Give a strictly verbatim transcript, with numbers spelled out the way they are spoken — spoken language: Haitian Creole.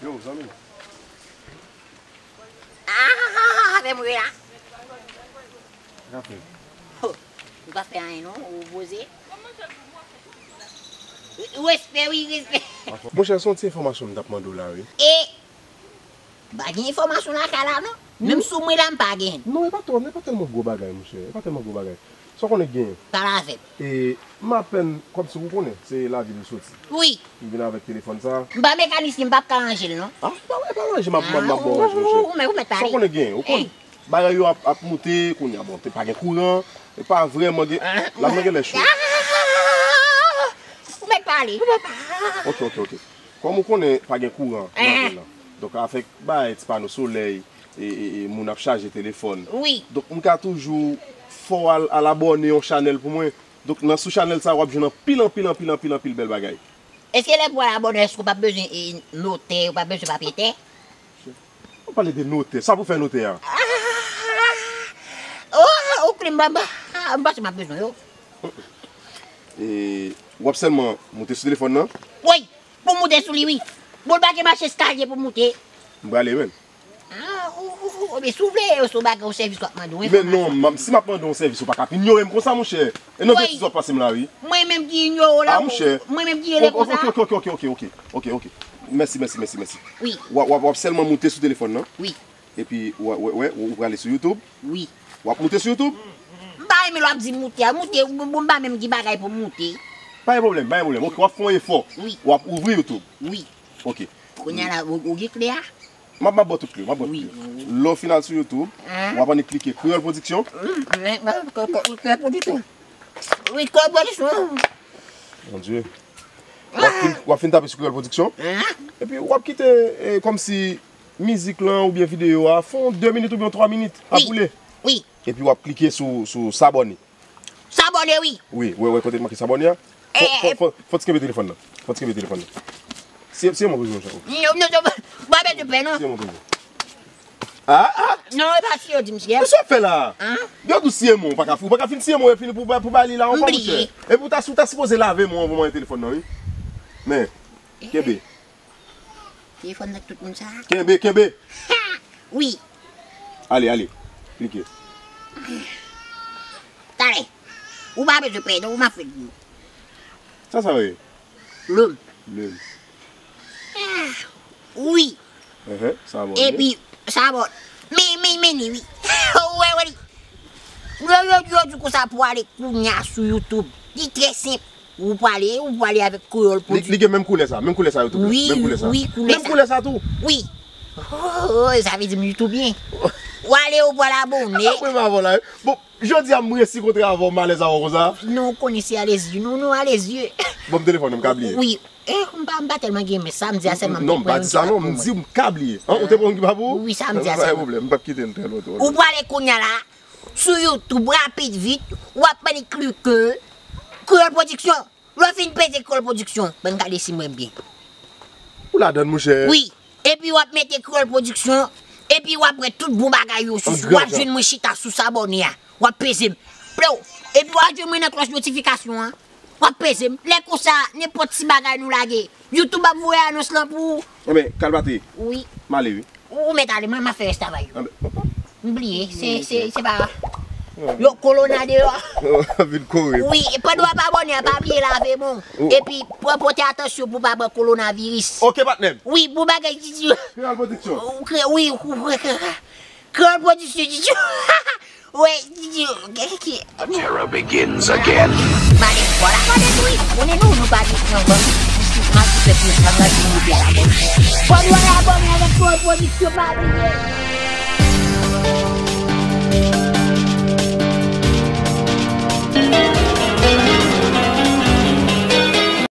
Yo, zanmi. Ah, fè m ri la. Sa fè? Oh, ou pa fè anyen non, ou poze. Respè wi, respè. Monchè, se yon ti enfòmasyon m t ap mande w la wi. E M pa gen enfòmasyon lakay la non. Menm sou mwen la m pa gen. Non, e pa twò, e pa tèlman gwo bagay, monchè. E pa tèlman gwo bagay. Sa w konnen k genyen? Pale avè m. E m apèn, kòmsi ou konnen, se lavil m soti. Wi. M vin avèk telefòn sa. M pa mekanisyen, m p ap ka ranje l non. Ah, pa, pa ranje, m ap, m ap, m ap ba w ranje, monchè. Ou mèt, ou mèt pale. Sa w konnen k genyen, ou konn bagay yo ap, ap moute, kounye a, bon, te pa gen kouran, e pa vrèman gen, la m nan gen lè cho. Ou mèt pale. Ok, ok, ok. Kòm ou konnen pa gen kouran nan vil lan, donk avèk bagay ti pano solèy, e, e, e moun ap chaje telefòn. Wi. Donk m ka toujou fè w al, al abòne yon chanèl pou mwen. Donk nan sou chanèl sa w ap jwenn anpil, anpil, anpil, anpil, anpil bèl bagay. Èske lè pou al abòne, èske w p ap bezwen, e, notè, ou p ap bezwen papye tè? Ou pale de notè, sa pou fè notè a? Ah! Oh, ou klim baba. Ah, m panse m ap bezwen yo. E, w ap sèlman moute sou telefòn nan? Wi. Pou moute sou li, wi. Bon, l pa gen mache eskalye pou moute. M prale, menn. Ah, ou, ou, ou, men si w vle, se yon bagay, yon sèvis w ap mande w, men non, enfòmasyon. M, si m ap mande w yon sèvis, ou pa ka ap inyore m konsa, monchè. E nan betiz w ap pase m la, wi. Mwen menm ki inyore w la, ah, monchè. Mwen menm ki rele konsa. Ok, ok, ok. Mèsi, mèsi, mèsi, mèsi. Wi. W ap, w ap, w ap sèlman moute sou telefòn nan. Wi. Epi, w, w, w, ou prale sou YouTube? Wi. W ap moute sou YouTube? M pa renmen lè w ap di moute a. Moute, bon, m pa menm gen bagay pou moute. Pa gen pwoblèm, pa gen pwoblèm. Ok, w ap fè yon efò. Wi. W ap ouvri YouTube. Wi. Ok. Kounye a la, ou, ou gen kle a? M ap, m ap ba w tout kle, m ap ba w tout kle. Wi. Lè w fin al sou YouTube, w ap annik klike Kreyòl Pwodiksyon. Wi, Kreyòl Pwodiksyon. Wi, Kreyòl Pwodiksyon. Mon Dieu. W ap fin, w ap fin tape sou Kreyòl Pwodiksyon. Epi w ap kite, e, kòmsi mizik lan oubyen videyo a fè yon de minit oubyen twa minit ap woule. Wi. Epi w ap klike sou, sou s'abonner. S'abonner, wi. Wi, wè, wè, kote l make s'abonner a. Fò, fò, fò, fò ti kenbe telefòn nan. Fò ti kenbe telefòn nan. Se, se mwen bezwen, monchè. Non, non, non, pa mete pè, non. Se mwen bezwen. Ah, ah. Non, e pa si yo di m si. Men sa w ap fè la? Hein? Gad ou siye men w, ou pa ka, ou pa ka fin siye men w, epi pou, pou ba li la ankò, monchè. M bliye. Epi ou ta, ou ta sipoze lave men w anvan w manje telefòn nan, wi. Men, kenbe. Telefòn nan tout moun sa. Kenbe, kenbe. Wi. Ale, ale. Klike. Talè. Ou pa bezwen pè, non, ou m ap fè l pou ou. Sa, sa ye? Lèm. Lèm. Ah, wi. Ehe, sa bon. Epi, sa bon. Men, men, men li, wi. Ou wè, wè li. Yo, yo, yo di konsa pou ale kounye a sou YouTube. Li trè senp. Ou prale, ou prale avèk Kreyòl Pwodiksyon. Li, li gen menm koulè sa, menm koulè sa yo tou. Wi, wi, koulè sa. Menm koulè sa tou. Wi. Oh, sa vle di m li tou byen. Ou ale, ou pral abòne. Apre m avè w la, wi. Bon, jodi a m resi kontre avè w, m alèz avè w konsa. Non, ou konnen se alèz, non, non, alèz. Bon, m telefòn, m ka bliye. Wi. Eh, m pa, m pa tèlman gen, men sa m di a sèlman m te pran yon ki pa pou mwen. Non, m pa di sa non, m di w m ka bliye. Hein, ou te pran yon ki pa pou ou? Wi, sa m di a sèlman. Pa gen pwoblèm, m p ap kite l trè lontan. Ou prale kounye a la, sou YouTube, rapid, vit, w ap annik klike Kreyòl Pwodiksyon. Lè w fin peze Kreyòl Pwodiksyon, ban m gade si m wè m byen. Ou ladann, monchè. Wi. Epi w ap mete Kreyòl Pwodiksyon, epi w ap wè tout bon bagay yo sou, w ap jwenn mwen chita sou s'abonner a. W ap peze m. Plew. Epi w ap jwenn mwen nan klòch notifikasyon an. W ap peze m. Lè konsa, nenpòt ti bagay nou lage, YouTube ap voye anons lan pou ou. Enben, Kalbate. Wi. M ale, wi. Ou, ou mèt ale, mwen, m ap fè rès travay yo. Enben, papa. M bliye, se, se, se pa yo kolona deyò. Vin kore. Wi, pandan w ap abòne a, pa bliye lave men w. Epi, pran, pote atansyon pou w pa pran kowonaviris. Ok, patnè m. Wi, bon bagay, Didi. Kreyòl Pwodiksyon. Wi, Kreyòl Pwodiksyon, Didi. Wè, Didi, ki, ki. The terror begins again. Male, vwala, male, wi. Konnen nou, nou pa di, non, bon, m ap di pèp yo, sa m ap di nou, de la bon. Fò nou al abòne avèk Kreyòl Pwodiksyon, pa bliye.